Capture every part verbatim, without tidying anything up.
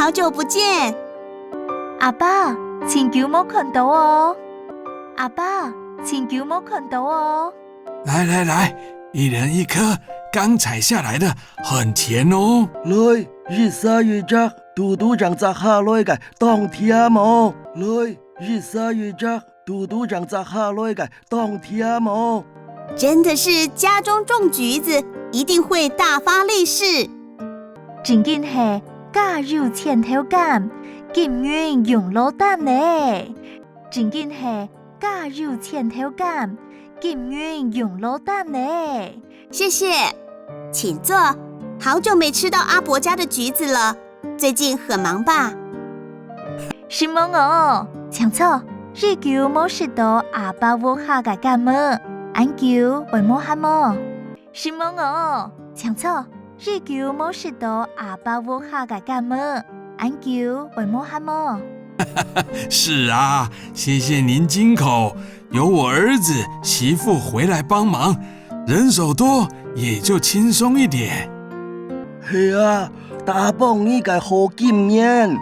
好久不見。阿伯，盡久無看著哦。阿伯，盡久無看著哦。來來來，一人一顆，剛採下來的，很甜哦。來，一儕一隻，堵堵正摘下來个，當甜哦。來，一儕一隻，堵堵正摘下來个，當甜哦。真的是家中種橘子，一定會大發利市。真經係家有千頭柑，金運用落擔呢。真經係家有千頭柑，金運用落擔呢。謝謝，請坐。好久沒吃到阿伯家的橘子了，最近很忙吧？承蒙哦，請坐。已久無食著阿伯屋下个柑仔，恁久會無閒無？承蒙哦，請坐。已久無食著阿伯屋下个柑仔，恁久會無閒無？是啊，謝謝您金口，有我兒子、媳婦回來幫忙，人手多，也就輕鬆一點。係啊，打幫你个好金言，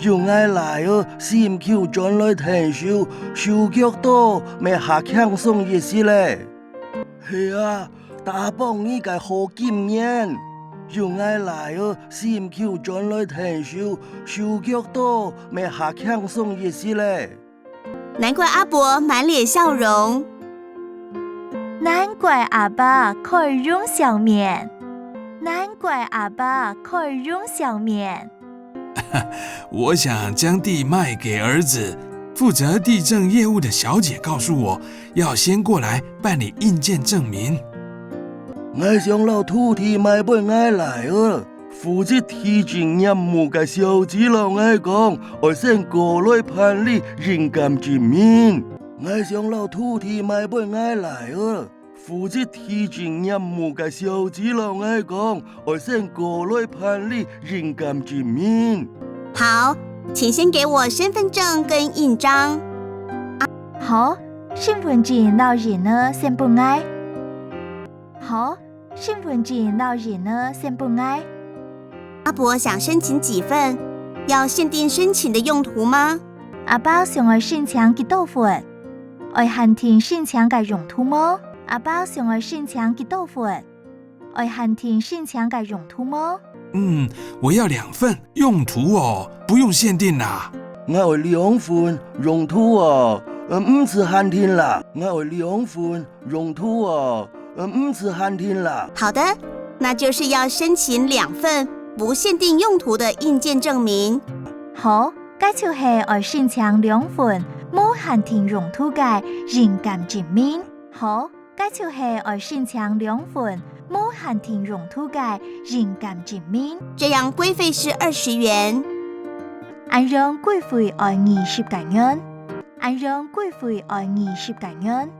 有𠊎倈仔心臼轉來𢯭手，手腳多，乜較輕鬆一息咧。係啊，打幫你个好金言，有𠊎倈仔心臼轉來𢯭手，手腳多，乜較輕鬆一息咧。難怪阿伯滿臉笑容。難怪阿伯開容笑面。難怪阿伯開容笑面。我想將地賣給兒子，負責地政業務的小姐告訴我，要先過來辦理印鑑證明。𠊎想摎土地賣分𠊎倈仔，負責地政業務个小姐摎𠊎講，愛先過來辦理印鑑證明。𠊎想摎土地賣分𠊎倈仔，負責地政業務个小姐摎𠊎講，愛先過來辦理印鑑證明。好，請先給我身分證跟印章。好，身分證摎印仔先分𠊎。好，身分證摎印仔先分𠊎。阿伯想申請幾份？要限定申請的用途嗎？阿伯想愛申請幾多份？愛限定申請个用途無？阿伯想愛申請幾多份？愛限定申請个用途無？嗯，我要兩份，用途哦，不用限定啦。𠊎愛兩份，用途哦，呃，毋使限定啦。𠊎愛兩份，用途哦，呃，毋使限定啦。好的，那就是要申請兩份不限定用途的印鑑證明。好，該就係愛申請兩份無限定用途个印鑑證明。好，該就係愛申請兩份無限定用途个印鑑證明。這樣規費是二十元。恁樣規費愛二十個銀。恁樣規費愛二十個銀。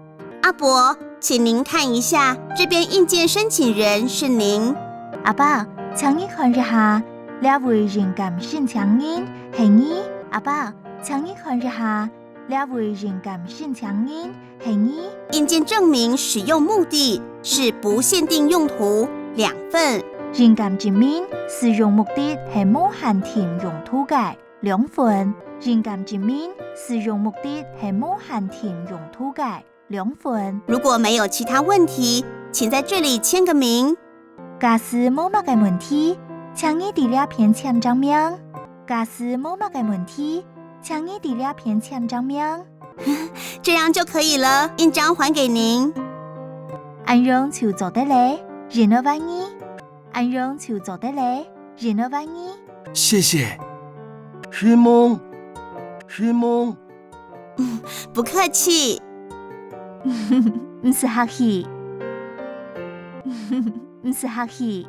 阿伯，請您看一下，這邊印鑑申請人是您。阿伯，請你看一下，這位印鑑申請人係你。阿伯，請你看一下，這位印鑑申請人係你。印鑑證明使用目的是不限定用途，兩份。印鑑證明使用目的係無限定用途个，兩份。印鑑證明使用目的係無限定用途个，兩份。如果沒有其他問題，請在這裡簽個名。假使無麼个問題，請你在這片簽張名。假使無麼个問題，請你在這片簽張名。這樣就可以了，印章還給您。恁樣就做得咧，印仔還你。恁樣就做得咧，印仔還你。謝謝。承蒙，承蒙。不客氣。毋使客氣。毋使客氣。